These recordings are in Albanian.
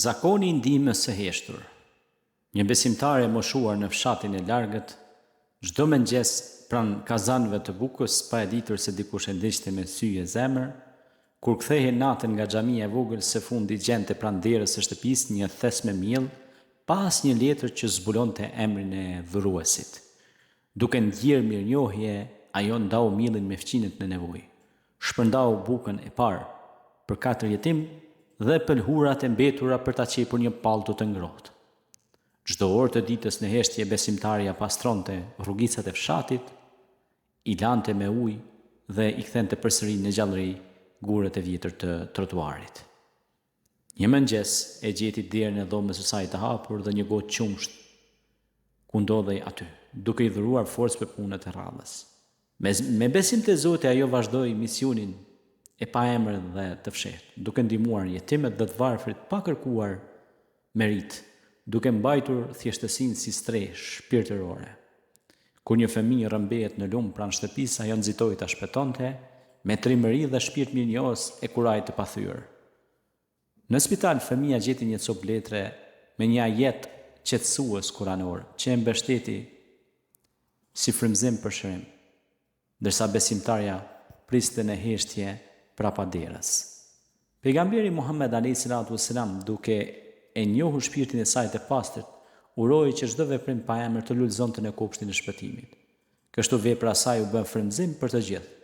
Zakoni i ndihmës së heshtur. Një besimtare e moshuar në fshatin e largët, çdo mëngjes pranë kazanëve të bukës pa e ditur se dikush e ndiqte me sy e zemër, kur kthehej natën nga xhamia e vogël së fundi gjente pranë derës së shtëpisë një thes me miell pa asnjë letër që zbulonte emrin e dhuruesit. Duke ndjerë mirënjohje, ajo ndau miellin me fqinjët në nevojë. Shpërndau bukën e parë për katër jetimë dhe pëlhurat e mbetura për ta qepur një pallto të ngrohtë. Çdo orë të ditës në heshtje besimtarja pastronte rrugicat e fshatit, i lante me ujë dhe i kthente përsëri në gjallëri gurët e vjetër të trotuarit. Një mëngjes e gjeti derën e dhomës së saj të hapur dhe një gotë qumësht ku ndodhej aty, duke i dhuruar forcë për punët e radhës. Me, me besim te Zoti ajo vazhdoi misionin e paemër dhe të fshehtë, duke ndihmuar jetimët dhe të varfrit pa kërkuar meritë, duke mbajtur thjeshtësinë si strehë shpirtërore. Kur një fëmijë rrëmbehet në lumë pranë shtëpisë, ajo nxitoi ta shpëtonte, me trimëri dhe shpirt mirënjohës e kurajë të pathyer. Në spital, fëmija gjeti një copë letre me një ajet qetësues kuranor që e mbështeti si frymëzim për shërim, ndërsa besimtarja priste në heshtje prapa derës. Pejgamberi Muhammed alejhi salatu ue selam duke e njohur shpirtin e saj të pastërt, uroi që çdo veprim pa emër të lulëzonte në kopshtin e shpëtimit. Kështu vepra e saj u bë frymëzim për të gjithë,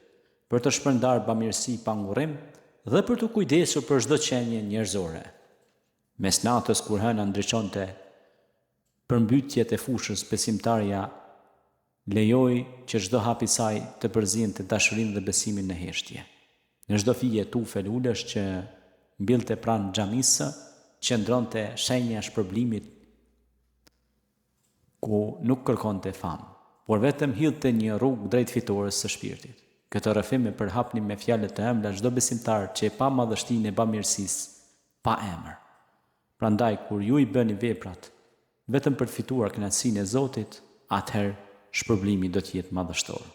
për të shpërndarë bamirësi pa ngurrim dhe për t'u kujdesur për çdo qenie njerëzore. Mes natës kur hëna ndriçonte përmbytjet e fushës, besimtarja lejoi që çdo hap i saj të përziente dashurinë dhe besimin në heshtje. Në çdo fije tufe lulesh që mbillte pranë xhamisë, qëndronte shenja e shpërblimit ku nuk kërkonte famë, por vetëm hidhte një rrugë drejt fitores së shpirtit. Këtë rrëfim e përhapni me fjalë të ëmbla çdo besimtar që e pa madhështinë e bamirësisë pa emër. Prandaj kur ju i bëni veprat vetëm për të fituar kënaqësinë e Zotit, atëherë shpërblimi do të jetë madhështor.